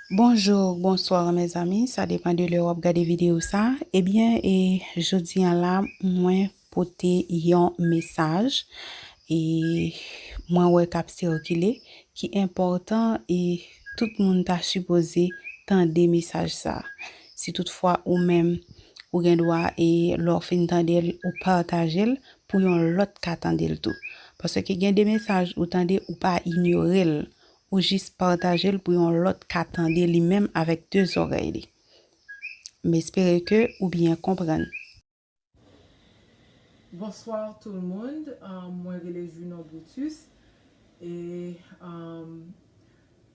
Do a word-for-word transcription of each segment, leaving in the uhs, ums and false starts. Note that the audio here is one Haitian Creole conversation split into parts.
Bonjou, bonswa, mezanmi. Sa depann de lè w ap gade videyo sa. Ebyen, e, jodi a la, mwen pote yon mesaj. E mwen wè k ap sikile, ki enpòtan e tout moun ta sipoze tande mesaj sa. Si toutfwa ou menm, ou gen dwa e lè w fin tande l, ou pataje l pou yon lòt ka tande l tou. Paske gen de mesaj ou tande, ou pa inyore l, ou jis pataje l pou yon lòt ka tande li menm avèk de zòrèy li. M espere ke ou byen konprann. Bonsoir tout le monde. Um, mwen rele Junon Brutus. E, um,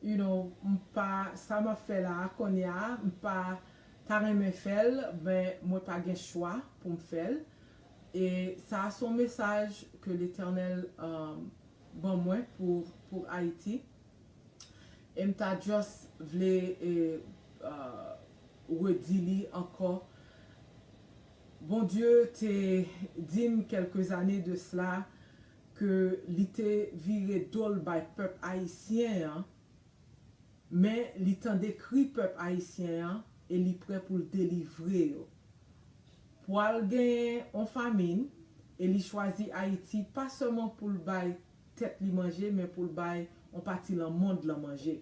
you know, m pa, sa m ap fè la a, kounye a, m pa ta renmen fè l, men mwen pa gen chwa pou m fè l. E sa a se yon mesaj ke Letènèl, um, ban mwen pou, pou Ayiti. E m ta just vle, e, uh, redi li ankò. Bondye te di m kèlke zane de sela ke li te vire do l bay pèp ayisyen an, men li tande kri pèp ayisyen an e li prè pou l delivre yo. Pwal genyen on famin e li chwazi Ayiti pa sèlman pou l bay tèt li manje, men pou l bay on pati lan mond lan manje.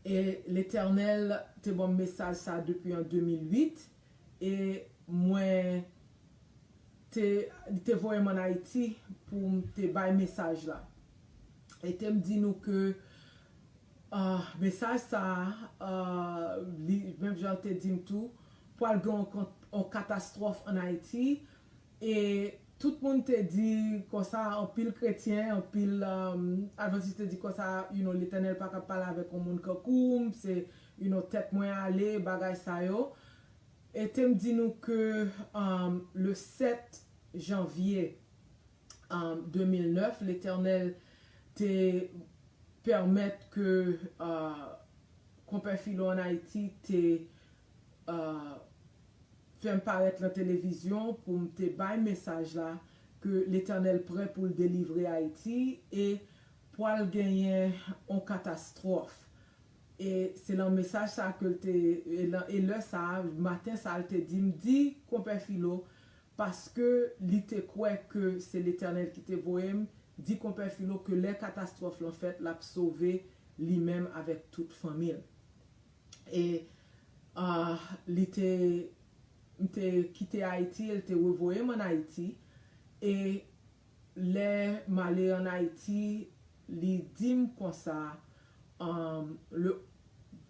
E Letènèl te ban m mesaj sa depi an de mil uit, e mwen te, li te voye m ann Ayiti pou m te bay mesaj la. E te m di nou ke, ah, mesaj sa a, ah, li, menm jan l te di m tou, pwal gen on, on katastwòf ann Ayiti. E tout moun te di konsa, anpil kretyen, anpil, um, advantis te di konsa, you know, Letènèl pa ka pale avèk yon moun kankou m, se, you know, tèt mwen ale, bagay sa yo. E te m di nou ke, um, le sèt janvye, um, de mil nèf, Letènèl te pèmèt ke, uh, Konpè Filo ann Ayiti te, uh, fè m parèt lan televizyon pou m te bay mesaj la ke Letènèl prè pou l delivre Ayiti e pwal genyen on katastwòf. E se lan mesaj sa ke l te, e lan, e lè sa a, maten sa a, l te di m, di Konpè Filo, paske li te kwè ke se Letènèl ki te voye m, di Konpè Filo ke lè katastwòf lan fèt, l ap sove li menm avèk tout fanmi l. E, ah, li te, m te kite Ayiti, e l te revoye m ann Ayiti. E lè m ale ann Ayiti, li di m konsa, um, le,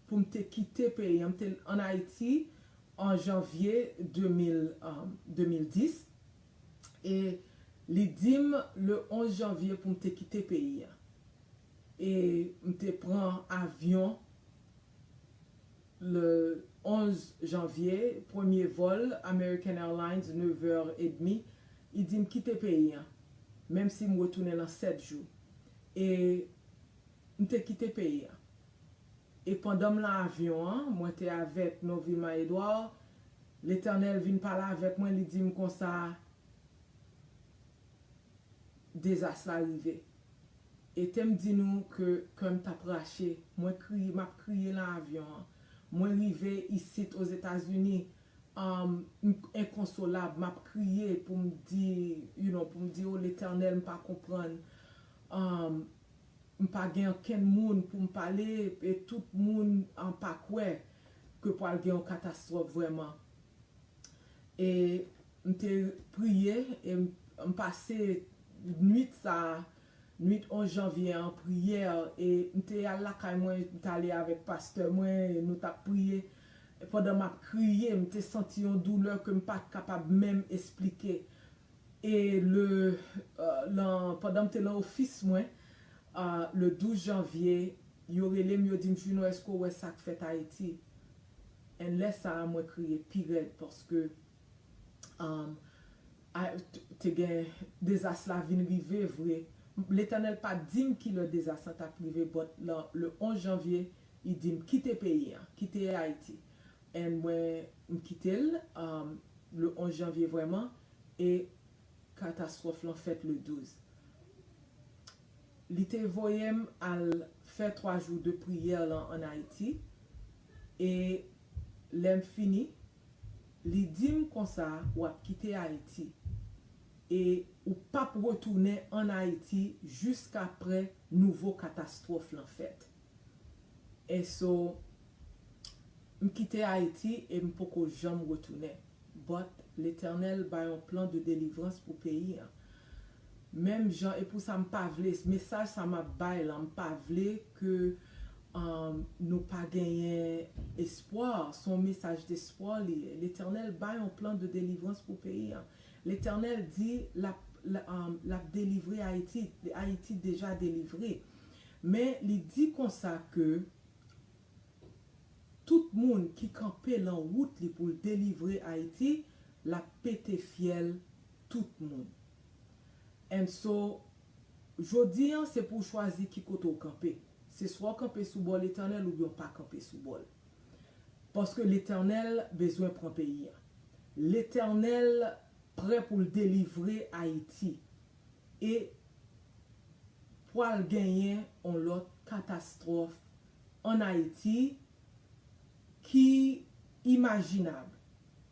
pou m te kite peyi an. M te ann Ayiti an janvye de mil, um, de mil dis. E li di m le onz janvye pou m te kite peyi an. E m te pran avyon le onz janvye, premye vòl American Airlines, nevè edmi, li di m kite peyi an, menm si m retounen lan sèt jou. E m te kite peyi an. E pandan m lan avyon an, mwen te avèk Novilma Edouard, Letènèl vin pale avèk mwen, li di m konsa, dezas la rive. E te m di nou ke kè m t ap rache. Mwen kriye, m ap kriye lan avyon an. Mwen rive isit Ozetazini, um, m enkonsolab, m ap kriye pou m di, you know, pou m di, o Letènèl, m pa konprann. Um, m pa gen okenn moun pou m pale, e tout moun, um, pa kwè ke pwal gen yon katastwòf vrèman. E m te priye, e m, m pase nwit sa a, nwit onz janvye an priyè, e m te al lakay mwen, m t ale avèk pastè mwen, e nou t ap priye. E pandan m ap kriye, m te santi yon doulè ke m pa t kapab menm esplike. E le, euh, lan, pandan m te lan ofis mwen, euh, le douz janvye, yo rele m, yo di m, Juno, èske w wè sa k fèt Ayiti? And lè sa a, mwen kriye pi rèd, paske, um, a, t-, te gen dezas la vin rive vre. Letènèl pa t di m kilè dezas la t ap rive, but le, le onz janvye, li di m kite peyi an, kite Ayiti. And mwen, m kite l, um, le onz janvye vrèman, e katastwòf lan fèt le douz. Li te voye m al fè twa jou de priyè lan ann Ayiti. E lè m fini, li di m konsa, w ap kite Ayiti. E ou p ap retounen ann Ayiti jiskaprè nouvo katastwòf lan fèt. And so, m kite Ayiti e m poko janm retounen. But Letènèl bay yon plan de delivrans pou peyi an. Menm jan, e pou sa m pa vle, mesaj sa m ap bay la, m pa vle ke, um, nou pa genyen espwa. Se yon mesaj despwa li ye. Letènèl bay yon plan de delivrans pou peyi an. Letènèl di l ap, l, um, l ap delivre Ayiti. Ayiti deja delivre. Men li di konsa ke tout moun ki kanpe lan wout li pou l delivre Ayiti, l ap pete fyèl tout moun. And so, jodi an, se pou w chwazi ki kote w kanpe. Se swa w kanpe sou bò Letènèl oubyen w pa kanpe sou bò l. Paske Letènèl bezwen pran peyi an. Letènèl prè pou l delivre Ayiti. E pwal genyen yon lòt katastwòf ann Ayiti ki imajinab.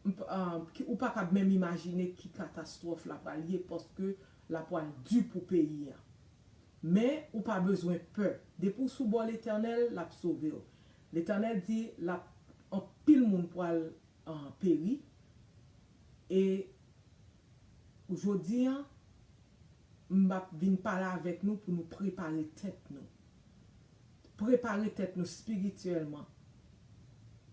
M p-, ah, ki, ou pa kab menm imajine ki katastwòf la pral ye, paske la pwal di pou peyi an. Men ou pa bezwen pè. Depi w sou bò Letènèl, l ap sove w. Letènèl di l ap, anpil moun pwal, ah, peri. E jodi an, m ap vin pale avèk nou pou nou prepare tèt nou. Prepare tèt nou espirityèlman.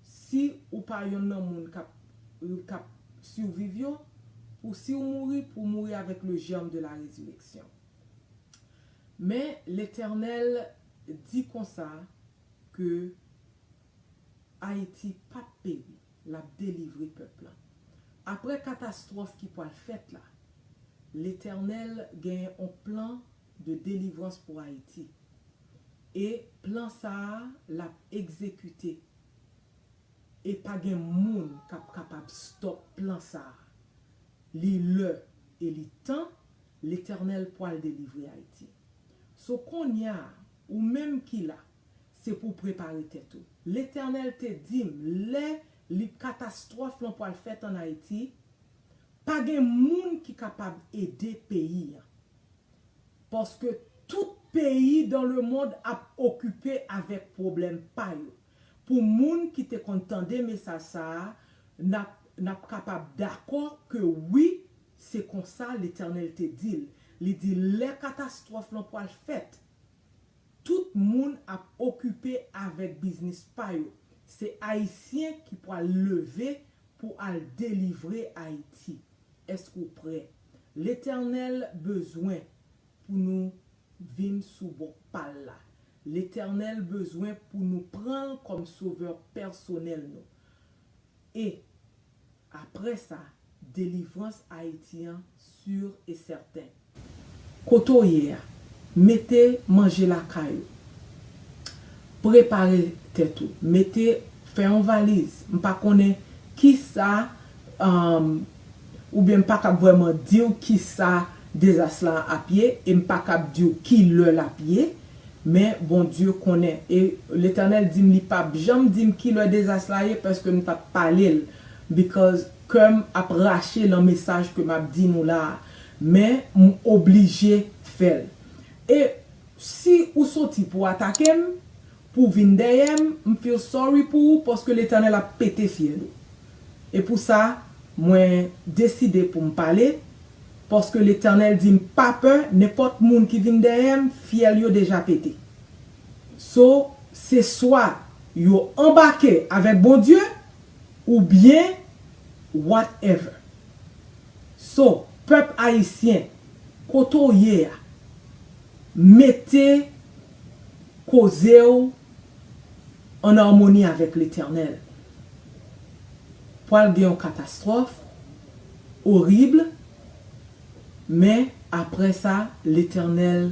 Si ou pa yonn nan moun k ap, k ap siviv yo, pou si w mouri, pou w mouri avèk le germe de la résurrection. Men Letènèl di konsa ke Ayiti p ap peri, l ap delivre pèp lan. Apre katastwòf ki pwal fèt la, Letènèl gen yon plan de delivrans pou Ayiti. E plan sa a, l ap egzekite. E pa gen moun k ap kapab stòp plan sa a. Li lè e li tan, Letènèl pwal delivre Ayiti. So, kounye a, ou menm ki la, se pou w prepare tèt ou. Letènèl te di m, lè li katastwòf lan pwal fèt ann Ayiti, pa gen moun ki kapab ede peyi an. Paske tout peyi dans le monde ap okipe avèk pwoblèm pa yo. Pou moun ki te konn tande mesaj sa a, n ap, n ap kapab dakò ke wi, se konsa Letènèl te di l. Li di, lè katastwòf lan pwal fèt, tout moun ap okipe avèk biznis pa yo. Se Ayisyen ki pwal leve pou al delivre Ayiti. Èske w prè? Letènèl bezwen pou nou vin sou bò pa l la. Letènèl bezwen pou nou pran l kòm sovè pèsonèl nou. E apre sa, delivrans Ayiti an sur e sèten. Kote w ye a, mete manje lakay ou. Prepare tèt ou. Mete, fè yon valiz. M pa konnen kisa, um, oubyen m pa kab vrèman di w kisa dezas la ap ye, e m pa kab di w ki lè l ap ye, men Bondye konnen. E Letènèl di m li p ap janm di m ki lè dezas la ye, paske m t ap pale l, because kè m ap rache lan mesaj ke m ap di nou la a. Men m oblije fè l. E si ou soti pou atake m, pou vin dèyè m, m feel sorry pou ou, paske Letènèl ap pete fyèl ou. E pou sa, mwen deside pou m pale, paske Letènèl di m pa pè, nenpòt moun ki vin dèyè m, fyèl yo deja pete. So, se swa yo anbake avèk Bondye, oubyen whatever. So, pèp ayisyen, kote w ye a, mete koze w an amoni avèk Letènèl. Pwal gen yon katastwòf orib, men apre sa, Letènèl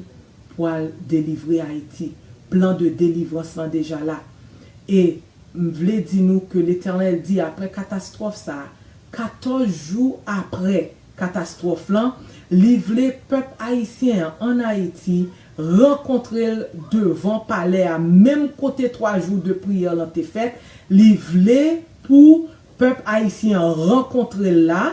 pwal delivre Ayiti. Plan de delivrans lan deja la. E m vle di nou ke Letènèl di apre katastwòf sa a, katòz jou apre katastwòf lan, li vle pèp ayisyen an ann Ayiti rankontre l devan palè a, menm kote twa jou de priyè lan te fèt. Li vle pou pèp ayisyen an rankontre l la,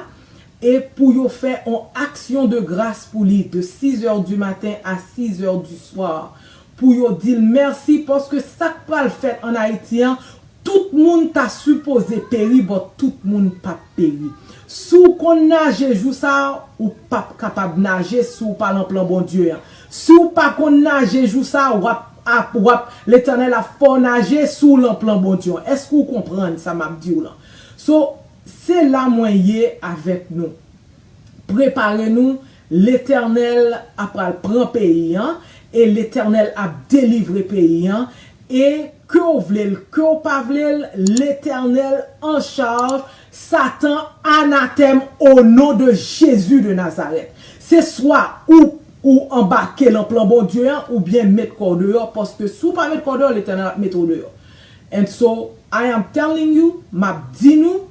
e pou yo fè on aksyon de gras pou li de six heures du matin à six heures du soir, pou yo di l mèsi, paske sa k pral fèt ann Ayiti an, tout moun ta sipoze peri, but tout moun p ap peri. Si w konn naje jou sa a, ou p ap kapab naje si w pa lan plan Bondye an. Si w pa konn naje jou sa a, w ap, ap, w ap, Letènèl ap fè w naje si w lan plan Bondye an. Èske w konprann sa m ap di w lan? So, se la mwen ye avèk nou. Prepare nou, Letènèl ap pral pran peyi an, e Letènèl ap delivre peyi an, e ke w vle l, ke w pa vle l, Letènèl an chaj, Satan anatèm o non de Jezi de Nazarèt. Se swa ou, ou anbake lan plan Bondye an, oubyen met kò w deyò, paske si w pa met kò w deyò, Letènèl ap mete w deyò. And so, I am telling you, m ap di nou,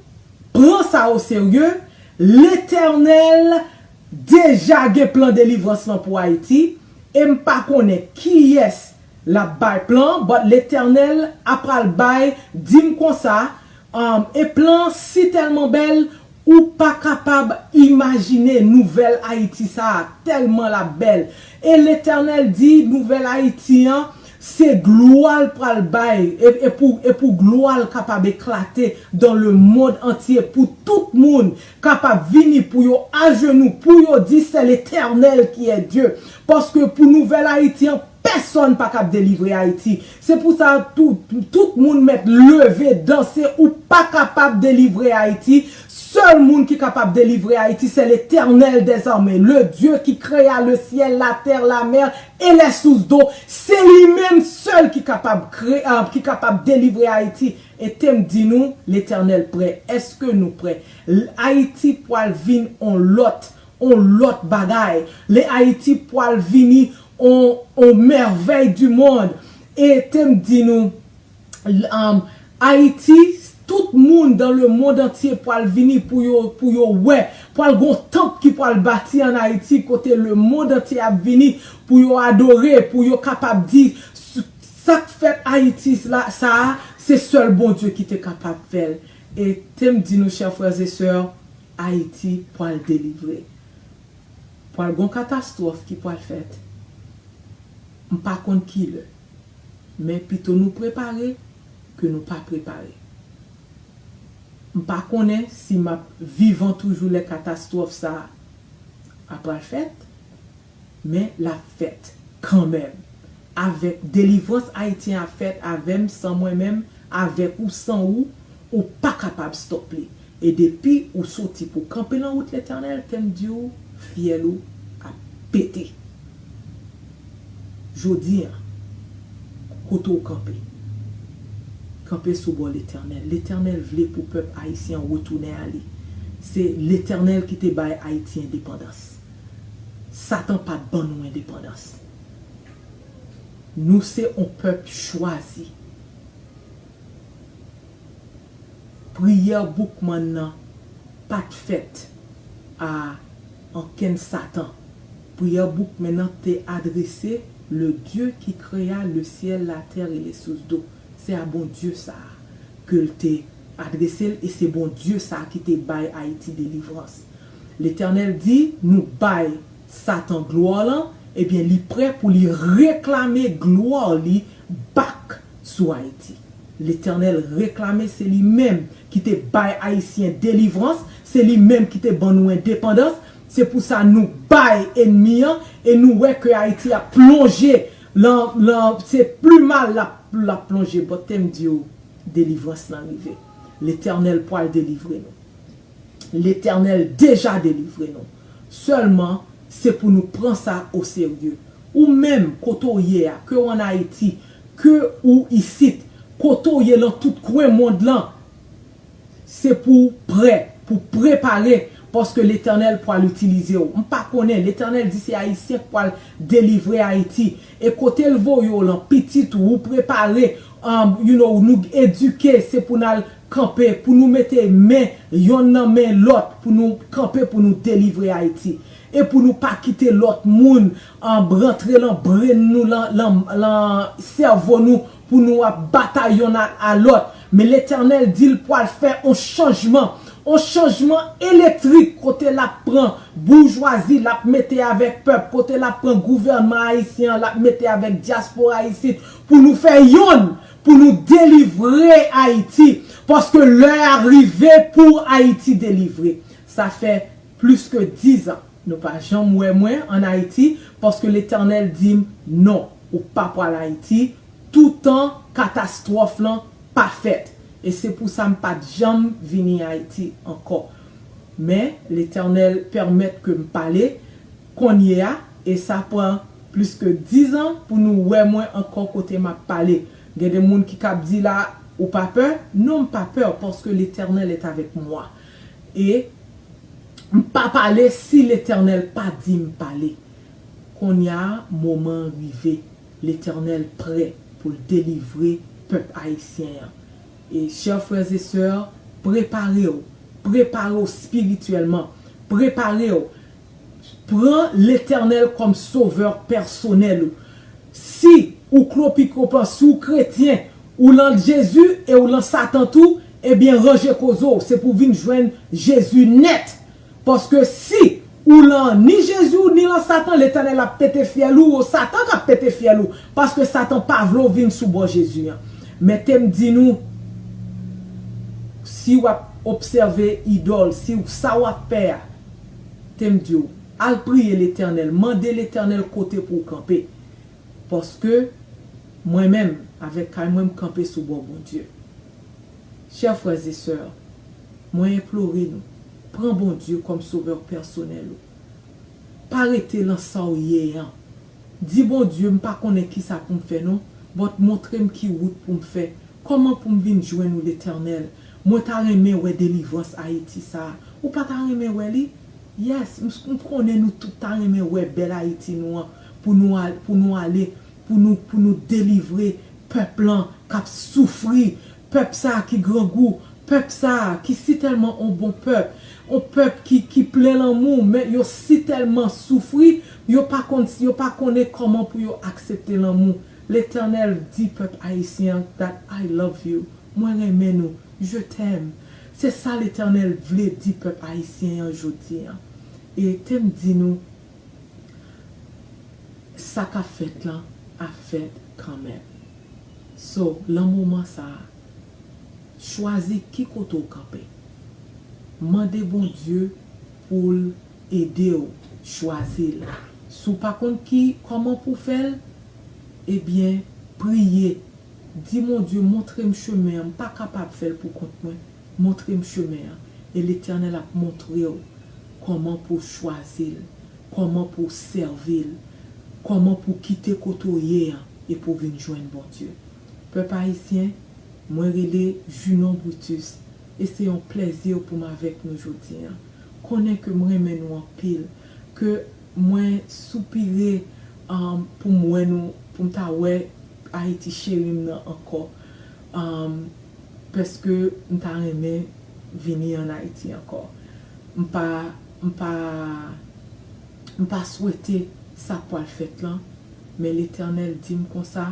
pran sa o serye, Letènèl deja gen plan delivrans lan pou Ayiti, e m pa konnen kiyès l ap bay plan, but Letènèl ap pral bay, di m konsa, um, e plan si tèlman bèl, ou pa kapab imajine nouvèl Ayiti sa a, tèlman l ap bèl. E Letènèl di, nouvèl Ayiti an, se glwa l pral bay, e, e pou, e pou glwa l kapab eklate dans le monde entier, pou tout moun kapab vini, pou yo ajenou, pou yo di, c'est l'Éternel qui est Dieu. Paske pou nouvèl Ayiti an, pèsonn pa kab delivre Ayiti. Se pou sa, tout, tout moun mèt leve, danse, ou pa kapab delivre Ayiti. Sèl moun ki kapab delivre Ayiti, c'est l'Éternel des armées, le Dieu qui créa le ciel, la terre, la mer et les sources d'eau. Se li menm sèl ki kapab kre-, ah, ki kapab delivre Ayiti. E te m di nou, Letènèl prè. Èske nou prè? L-, Ayiti pral vin on lòt, on lòt bagay. Le Ayiti pral vini on, on merveille du monde. E te m di nou, l-, um, Ayiti, tout moun dans le monde entier pral vini pou yo, pou yo wè. Pral gon tanp ki pral bati ann Ayiti kote le monde entier ap vini pou yo adore, pou yo kapab di, s-, sa k fèt Ayiti la, sa a, se sèl Bondye ki te kapab fè l. E te m di nou, chè frè e sè, Ayiti pral delivre. Pral gon katastwòf ki pral fèt. M pa konn ki lè. Men pito nou prepare ke nou pa prepare. M pa konnen si m ap vivan toujou lè katastwòf sa a pral fèt, men l ap fèt kanmenm. Avèk delivrans ayisyen ap fèt avè m, san mwen menm, avèk ou, san ou, ou pa kapab stòp li. E depi ou soti pou kanpe nan wout Letènèl, te m di w, fyèl ou ap pete. Jodi a, kote w kanpe? Kanpe sou bò Letènèl. Letènèl vle pou pèp ayisyen an retounen a li. Se Letènèl ki te bay Ayiti endepandans. Satan pa t ban nou endepandans. Nou se on pèp chwazi. Priyè Boukman nan pa t fèt a ankenn Satan. Priyè Boukman nan te adrese le Dieu qui créa le ciel, la terre et les sources d'eau. Se a Bondye sa a ke l te adrese l, e se Bondye sa a ki te bay Ayiti delivrans. Letènèl di, nou bay Satan glwa lan, ebyen, li prè pou li reklame glwa li back sou Ayiti. Letènèl reklame, se li menm ki te bay Ayisyen delivrans, se li menm ki te ban nou endepandans. Se pou sa nou bay ènmi an, e nou wè ke Ayiti ap plonje lan, lan, se pli mal l ap, l ap plonje. But te m di w, delivrans lan rive. Letènèl pral delivre nou. Letènèl deja delivre nou. Sèlman, se pou nou pran sa o serye. Ou menm, kote w ye a, ke w ann Ayiti, ke ou isit, kote w ye lan tout kwen mond lan, se pou w prè, pou w prepare, paske Letènèl pral itilize w. M pa konnen, Letènèl di se Ayisyen k pral delivre Ayiti. E kote l voye w lan, pitit ou, ou prepare, um, you know, nou edike, se pou n al kanpe, pou nou mete men yonn nan men lòt, pou nou kanpe, pou nou delivre Ayiti. e pou nou pa kite lòt moun an rantre lan brenn nou, lan, lan, lan sèvo nou, pou nou ap batay yonn a, a lòt. Men Letènèl di l pral fè on chanjman, on chanjman elektrik kote l ap pran boujwazi, l ap mete avèk pèp, kote l ap pran gouvènman ayisyen an, l ap mete avèk dyaspora isit, pou nou fè yonn, pou nou delivre Ayiti. Paske lè a rive pou Ayiti delivre. Sa fè plis ke dizan. Nou pa janm wè mwen ann Ayiti, paske Letènèl di m, "Non, ou pa pral Ayiti, toutan katastwòf lan pa fèt." E se pou sa m pa t janm vini Ayiti ankò. Men, Letènèl pèmèt ke m pale kounye a, e sa pran plis ke dizan pou nou wè mwen ankò kote m ap pale. Gen de moun ki kab di la, "Ou pa pè?" Non, m pa pè, paske Letènèl est avec moi. E m pa pale si Letènèl pa di m pale. Kounye a, moman an rive. Letènèl prè pou l delivre pèp ayisyen an. E, chè frè e sè, prepare w. Prepare w espirityèlman. Prepare w. Pran Letènèl kòm sovè pèsonèl ou. Si ou klopikopan, si w kretyen, ou lan Jezi e ou lan Satan tou, ebyen, ranje koze w. Se pou w vin jwenn Jezi nèt. Paske si ou lan ni Jezi ou ni lan Satan, Letènèl ap pete fyèl ou, ou Satan k ap pete fyèl ou, paske Satan pa vle w vin sou bò Jezi an. Men te m di nou, si w ap obsève idòl, si w, sa w ap pè a, te m di w, al priye Letènèl, mande Letènèl kote pou w kanpe. Paske mwen menm, avèk kay mwen, m kanpe sou bò Bondye. Chè frè e sè, mwen enplore nou, pran Bondye kòm sovè pèsonèl ou. Pa rete lan sa w ye an. Di Bondye, "M pa konnen kisa pou m fè non, but montre m ki wout pou m fè. Kòman pou m vin jwenn ou, Letènèl? Mwen ta renmen wè delivrans Ayiti sa a." Ou pa ta renmen wè li? Yes, m, m konnen nou tout ta renmen wè bèl Ayiti nou an, pou nou al, pou nou ale, pou nou, pou nou delivre pèp lan k ap soufri, pèp sa a ki grangou, pèp sa a ki sitèlman on bon pèp, on pèp ki, ki plen lanmou, men yo sitèlman soufri, yo pa konn, yo pa konnen kòman pou yo aksepte lanmou. Letènèl di pèp ayisyen an that I love you. Mwen renmen nou. Je t'aime. Se sa Letènèl vle di pèp ayisyen an jodi an. E te m di nou, sa k ap fèt lan ap fèt kanmenm. So, lan moman sa a, chwazi ki kote w kanpe. Mande Bondye pou l ede w chwazi l. Si w pa konn ki, kòman pou w fè l, ebyen, priye. Di Bondye, "Montre m chemen an, m pa kapab fè l pou kont mwen. Montre m chemen an." E Letènèl ap montre w kòman pou w chwazi l, kòman pou w sèvi l, kòman pou w kite kote w ye an e pou w vin jwenn Bondye. Pèp ayisyen, mwen rele Junon Brutus, e se yon plèzi pou m avèk nou jodi an. Konnen ke m renmen nou anpil, ke mwen soupire, um, pou m wè nou, pou m ta wè Ayiti cheri m nan ankò. Um, paske m ta renmen vini ann Ayiti ankò. M pa, m pa, m pa swete sa k pral fèt lan, men Letènèl di m konsa,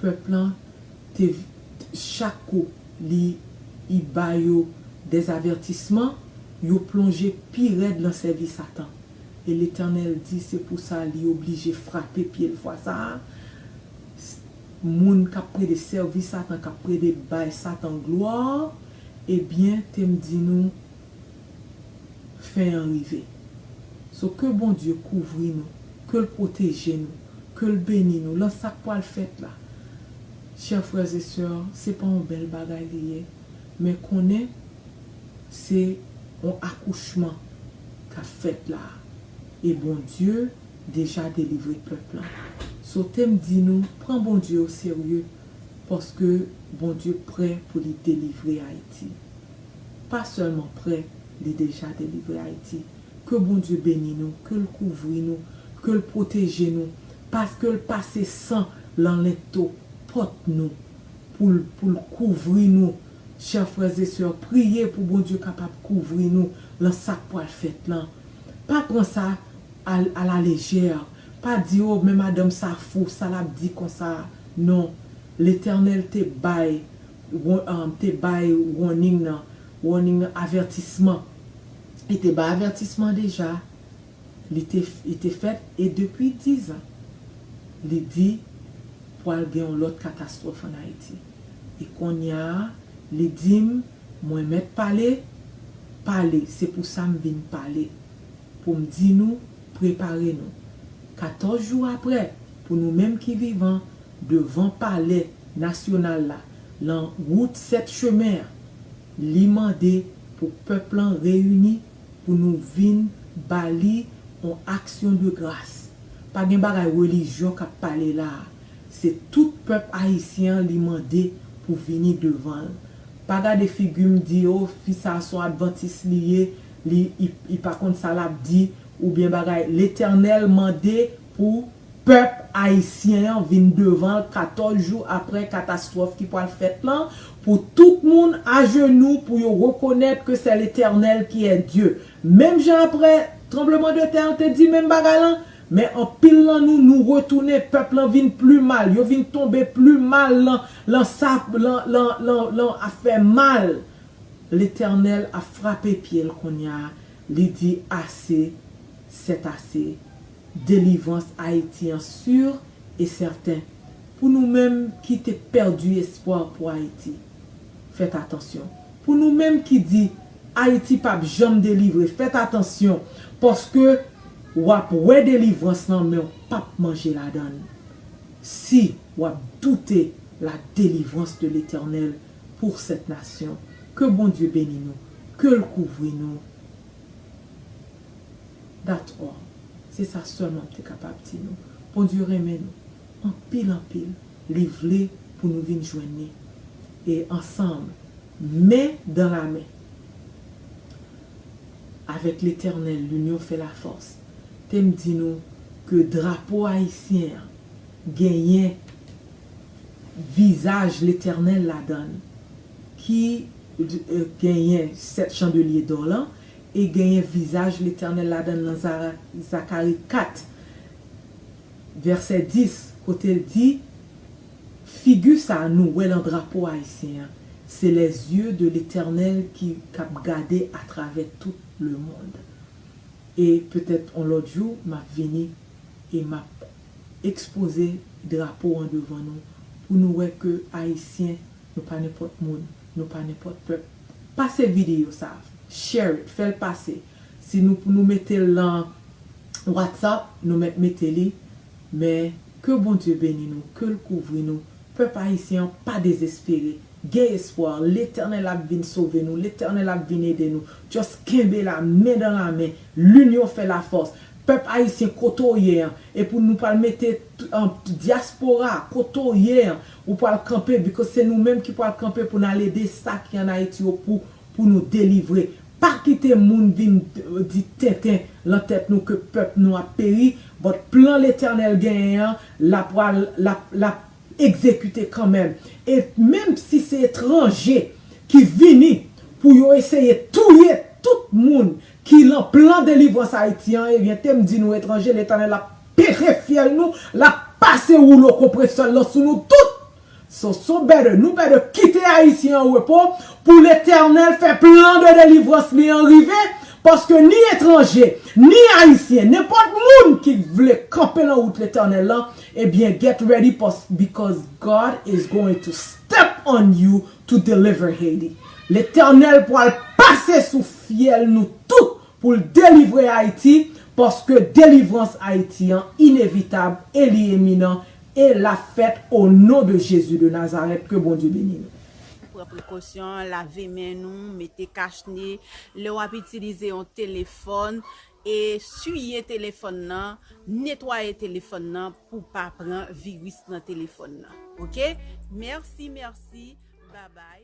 pèp lan te, chak kou li, li ba yo dèzavètisman, yo plonje pi rèd lan sèvi Satan. E Letènèl di se pou sa li oblije frape pye l fwa sa a. S-, moun k ap plede sèvi Satan, k ap plede bay Satan glwa, ebyen, te m di nou, fen an rive. So, ke Bondye kouvri nou, ke l pwoteje nou, ke l beni nou lan sa k pral fèt la. Chè frè e sè, se pa yon bèl bagay li ye, men konnen se yon akouchman k ap fèt la. E Bondye deja delivre pèp lan. So, te m di nou, pran Bondye o serye, paske Bondye prè pou li delivre Ayiti. Pa sèlman prè, li deja delivre Ayiti. Ke Bondye beni nou, ke l kouvri nou, ke l pwoteje nou, paske l pase san lan lento pòt nou, pou l, pou l kouvri nou. Chè frè e sè, priye pou Bondye kapab kouvri nou lan sa k pral fèt lan. Pa pran sa à, à la légère. Pa di, "Oh, men madanm sa fou, sa l ap di konsa." Non, Letènèl te bay, wa- um, te bay warning nan, warning nan, avètisman. Li te bay avètisman deja. Li te, li te fèt, e depi dizan, li di pral gen yon lòt katastwòf ann Ayiti. E kounye a, li di m, "Mwen mèt pale, pale, se pou sa m vin pale." Pou m di nou, prepare nou. Katòz jou apre, pou nou menm ki vivan, devan palè nasyonal la, lan wout sèt chemen an, li mande pou pèp lan reyini pou nou vin ba li yon aksyon de gras. Pa gen bagay relijyon k ap pale la a. Se tout pèp ayisyen an li mande pou vini devan l. Pa gade figi m, di, "O, fi sa a se yon advantis li ye, li, li, li pa konn sa l ap di," oubyen bagay. Letènèl mande pou pèp ayisyen an vin devan l katòz jou apre katastwòf ki pral fèt lan, pou tout moun ajenou, pou yo rekonèt ke se Letènèl ki è Dye. Menm jan apre tranbleman de tè an te di menm bagay lan, men anpil lan nou, nou retounen, pèp lan vin pli mal, yo vin tonbe pli mal lan, lan sa, lan, lan, lan, lan afè mal. Letènèl ap frape pye l kounye a, li di, "Ase, c'est assez." Delivrans Ayiti an si e sèten. Pou nou menm ki te pèdi espwa pou Ayiti, fèt atansyon. Pou nou menm ki di, "Ayiti p ap janm delivre," fèt atansyon, paske w ap wè delivrans lan, men w p ap manje ladan l. Si w ap doute la délivrance de l'Éternel pour cette nation, ke Bondye beni nou, ke l kouvri nou. That's all. Se sa sèlman m te kapab di nou. Bondye renmen nou anpil, anpil. Li vle pou nou vin jwenn li. E ansanm, men dan la men, avec l'Éternel, l'union fait la force. Te m di nou ke drapo ayisyen an genyen vizaj Letènèl ladan l, ki, eh, genyen sèt chandelye dò lan, e genyen vizaj Letènèl ladan l nan Za- Zakari kat, vèsè dis, kote l di, figi sa a nou wè lan drapo ayisyen an, se les yeux de l'Éternel ki k ap gade atravè tout le monde. E petèt yon lòt jou, m ap vini e m ap ekspoze drapo an devan nou, pou nou wè ke Ayisyen, nou pa nenpòt moun, nou pa nenpòt pèp. Pase videyo sa, share it, fè l pase. Si nou, pou nou mete l lan WhatsApp, nou mèt mete li. Men, ke Bondye beni nou, ke l kouvri nou. Pèp ayisyen an, pa dezespere. Gen espwa. Letènèl ap vin sove nou. Letènèl ap vin ede nou. Just kenbe la, men dan la men. L'union fait la force. Pèp ayisyen, kote w ye an, e pou nou pral mete t- an dyaspora, kote w ye an, ou pral kanpe, because se nou menm ki pral kanpe pou n al ede sa ki ann Ayiti yo pou, pou nou delivre. Pa kite moun vin, eh, di tenten lan tèt nou ke pèp nou ap peri, but plan Letènèl genyen an, l ap pral, l ap, l ap egzekite kanmenm. E menm si se etranje ki vini pou yo eseye touye tout moun ki lan plan delivrans Ayiti an, ebyen, te m di nou, etranje, Letènèl ap pete fyèl nou, l ap pase woulo konpresè l lan sou nou tout. So, so better, nou better kite Ayisyen an repo pou Letènèl fè plan de delivrans li an rive, paske ni etranje, ni Ayisyen, nenpòt moun ki vle kanpe lan wout Letènèl lan, ebyen, get ready, pas- because God is going to step on you to deliver Haiti. Letènèl pral pase sou fyèl nou tout pou l delivre Ayiti, paske delivrans Ayiti an inevitab e li eminan, e l ap fèt o non de Jezi de Nazarèt. Ke Bondye beni nou. Pran prekosyon, lave men nou, mete kachne, lè w ap itilize yon telefòn, e siye telefòn nan, netwaye telefòn nan pou pa pran viris nan telefòn nan. Oke? Mèsi, mèsi. Babay.